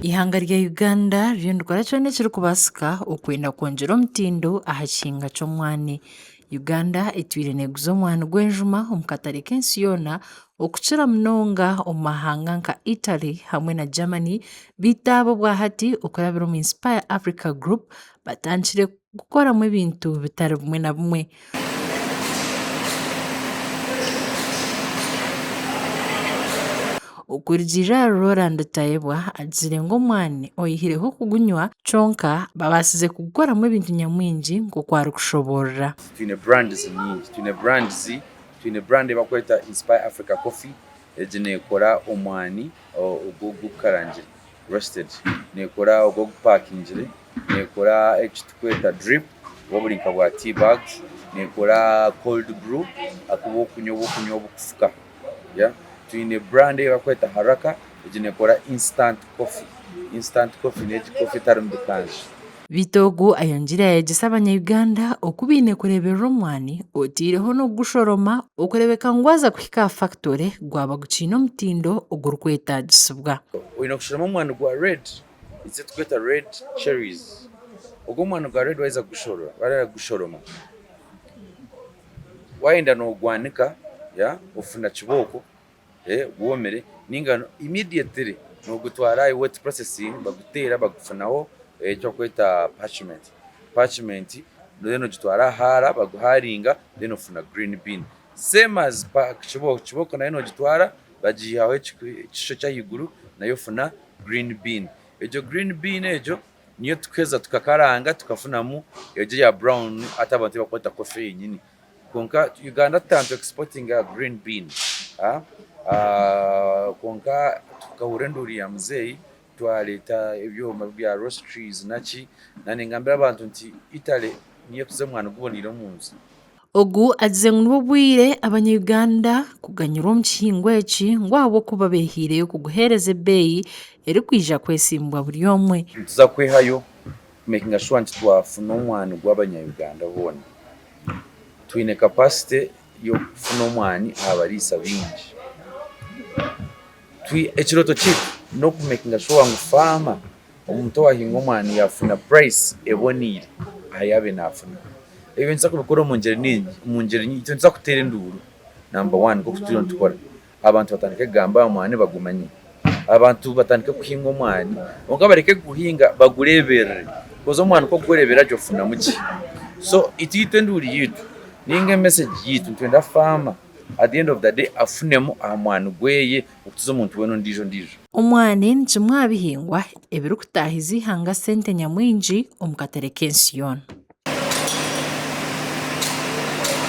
Eihanga rya Uganda ririyo nirikora kyona ekirikubaasika okwenda kwongyera omutindo aha kihinga ky'omwani. Uganda etwire neeguza omwani gw'enjuma omu katare k'ensi yoona okukira munonga omu mahanga nka Italy hamwe na Germany beitu aba obwahati okurabira omu Inspire Africa Group batandikire kukoramu ebintu bitari bimwe na bimwe. Okurugiirira ahari Roland Tayebwa agizire ngu omwani oyihireho okugunywa kyonka babaasize kugukoramu ebintu nyamwingi nk'oku arikushoboorora. Twine brands nyingi, twine brands, twine brand ei barikweta Inspire Africa Coffee, egi neekora omwani ogu ogukarangire roasted, neekora ogu ogupakingire. Neekora eki turikweta drip oba oburi nka bwa tea bags, neekora cold brew aku orikunywa obw'okunywa oburikufuka. Twine burandi ei barikweta Haraka egi neekora instant coffee, instant coffee n'egi coffee etarimu bikanja. Beitu ogu ayongyire yayegyesa abanya-Uganda oku baine kureeberera omwani oteireho n'okugushoroma okureebeka ngu gwaza kuhika aha fakitore gwaba gukiine omutindo ogurikwetaagisibwa. Oine kushoroma omwani gwa red Ezi turikweta red cherries. Ogu omwani gwa red waheza kugushoroma, wayenda nogwanika ofuna kibooko gwomire ninga immediately nogutwara aha wet processing baguteera bagufunaho eki barikweta parchment. Parchment then ogitwara aha haara baguhaaringa then ofuna green bean. Same as kibooko, kibooko nayo nogitwara bagiihaho ekishushu eky'ahaiguru nayo ofuna green bean. Egyo green bean egyo niyo tukuheza tukakaranga tukafunamu egyo eya brown hati abantu ei barikweta coffee yenyini. Kwonka Uganda tutandika ku exportinga green bean kwonka tukahurira enduuru ya muzeeyi twareeta ebyoma bya roastries naki, naanye ningambira abantu nti Italy niyo erikuza omwani guboneire omu nsi. Ogu agize ngu nibwo bwire abanya-Uganda kuganyirwa omu kihingwa eki ngu ahabw'okuba behaireyo kuguheereza ebeeyi erikwija kwesiimibwa buri omwe. Nituza kwehayo kumekinga shuwa nti twafuna omwani gw'abanya-Uganda boona. Twine kapasite y'okufuna omwani aha bariisa baingi. Ekirooto kyaitu n'okumekinga shuwa ngu faama Omuntu owahinga omwani yafuna purayisi eboneire aha yaabaire naafuna. Ebyo nituza kubikora omu ngyeri nyingi, omu ngyeri nyingi. Itwe nituza kuteera enduuru namba wani nk'oku turiyo nitukora. Abantu batandike kugamba aha mwani bagumanye. Abantu batandike kuhinga omwani kwonka bareke kuguhinga bagureeberere koz omwani ku orikugureeberera gye ofunamu gye. So itwe itwe enduuru yaitu ninga emesegi yaitu nitwenda faama at the end of the day afunemu aha mwani gweye okukiza omuntu weena ondiijo ondiijo. Omwani ni kimwe aha bihingwa ebirikutaahiza eihanga sente nyamwingi omu katare k'ensi yoona.